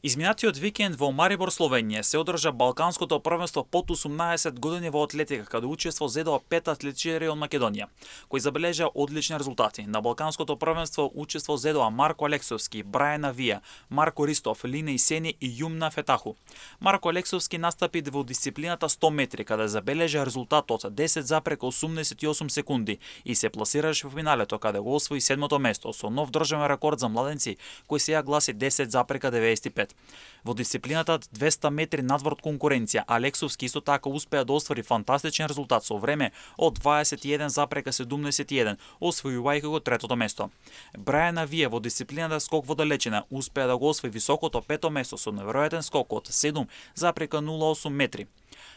Изминатиот викенд во Марибор, Словенија, се одржа Балканското првенство под 18 години во атлетика, каде учество зедоа 5 атлетичари од Македонија, кои забележаа одлични резултати. На Балканското првенство учество зедоа Марко Алексовски, Брајан Авија, Марко Ристов, Лина Исени и Јумна Фетаху. Марко Алексовски настапи во дисциплината 100 метри, каде забележа резултатот 10,88 секунди и се пласираше во финалето, каде го освои седмото место со нов државен рекорд за младенци, кој сега гласи 10,95. Во дисциплината 200 метри надвор од конкуренција, Алексовски исто така успеа да оствари фантастичен резултат со време од 21,71, освојувајќи го третото место. Брајан Авија во дисциплината скок во далечина успеа да го освои високото пето место со неверојатен скок од 7,08 метри.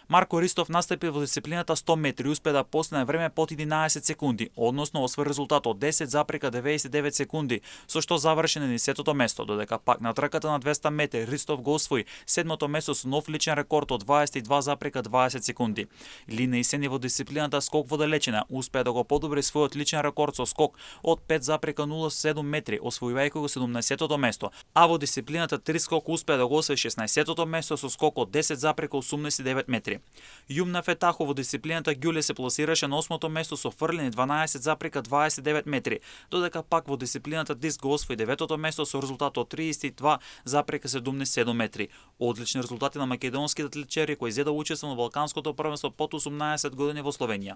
Марко Ристов настапи во дисциплината 100 метри и успеа да постигне време под 11 секунди, односно освои резултат од 10,99 секунди, со што заврши на 10-тото место, додека пак на трката на 200 метри Ристов го освои седмото место со нов личен рекорд од 22,20 секунди. Лина Исени во дисциплината скок во далечина успеа да го подобри својот личен рекорд со скок од 5,07 метри, освојувајќи го 17-тото место, а во дисциплината три скок успеа да го освои 16-тото место со скок од 10,89 метри. Јумна Фетаху во дисциплината ѓуле се пласираше на 8-то место со фрлени 12,29 метри, додека пак во дисциплината диск го освои 9-то место со резултат од 32,77 метри. Одлични резултати на македонските атлетичари кои зедоа учество на Балканското првенство под 18 години во Словенија.